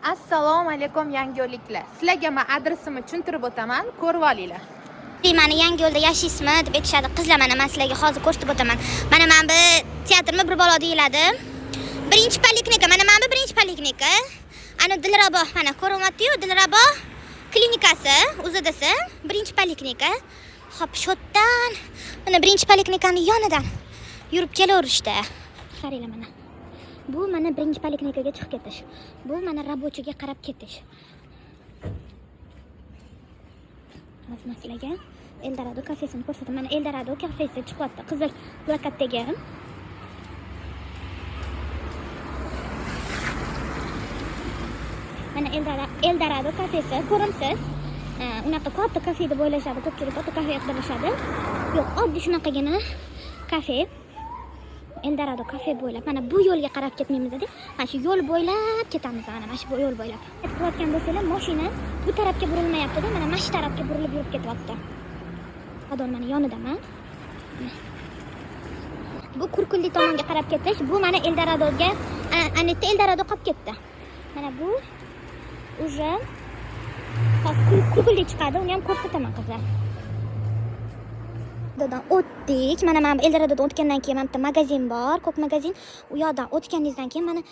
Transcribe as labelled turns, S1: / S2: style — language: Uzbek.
S1: Assalomu alaykum, yangiyo'lliklar. Sizlarga men adresimni tushuntirib o'taman, ko'rib olinglar.
S2: Mani yangi yo'lda yashaysizmi deb aytishadi. Qizlar, mana men sizlarga hozir ko'rsatib o'taman. Mana bu teatrmi bir balo deyiladi. Birinchi poliklinika, mana bu birinchi poliklinika. Ana Dilrabo, mana ko'rinyapti-yu, Dilrabo klinikasi, UZDsi, birinchi poliklinika. Xo'p, shu yerdan mana birinchi poliklinikani yonidan yurib kelaverishdi. Qaranglar mana. Bu mana birinchi poliklinikaga chiqib ketish. Bu mana rabochiga qarab ketish. Hozir man sizlarga Eldorado kafesini ko'rsataman. Mana Eldorado kafesi chiqyapti. Qizil plakatdagi. Mana Eldorado kafesi ko'rimsiz. Unaqa katta kafe deb o'ylashadi, ko'pchilik katta kafe qidirishadi. Yo'q, oddiy shunaqagina kafe. Eldorado kafe bo'ylab mana bu yo'lga qarab ketmaymiz dedi. Mana shu yo'l bo'ylab ketamiz, mana shu yo'l bo'ylab. Qilayotgan bo'lsanglar, mashina bu tarafga burilmayapti-da, mana shu tarafga burilib yurib ketyapti. Adon mana yonidaman. Bu Kurkulli tomonga qarab ketish, bu mana Eldoradoga, ana yerda Eldorado qolib ketdi. Mana bu уже hozir Kurkulli chiqadi, uni ham ko'rsataman qizlar. Eldoradodan o'tdik. Mana bu Eldoradodan o'tgandan keyin mana bitta magazin bor, ko'k magazin. U yoqdan o'tganingizdan keyin mana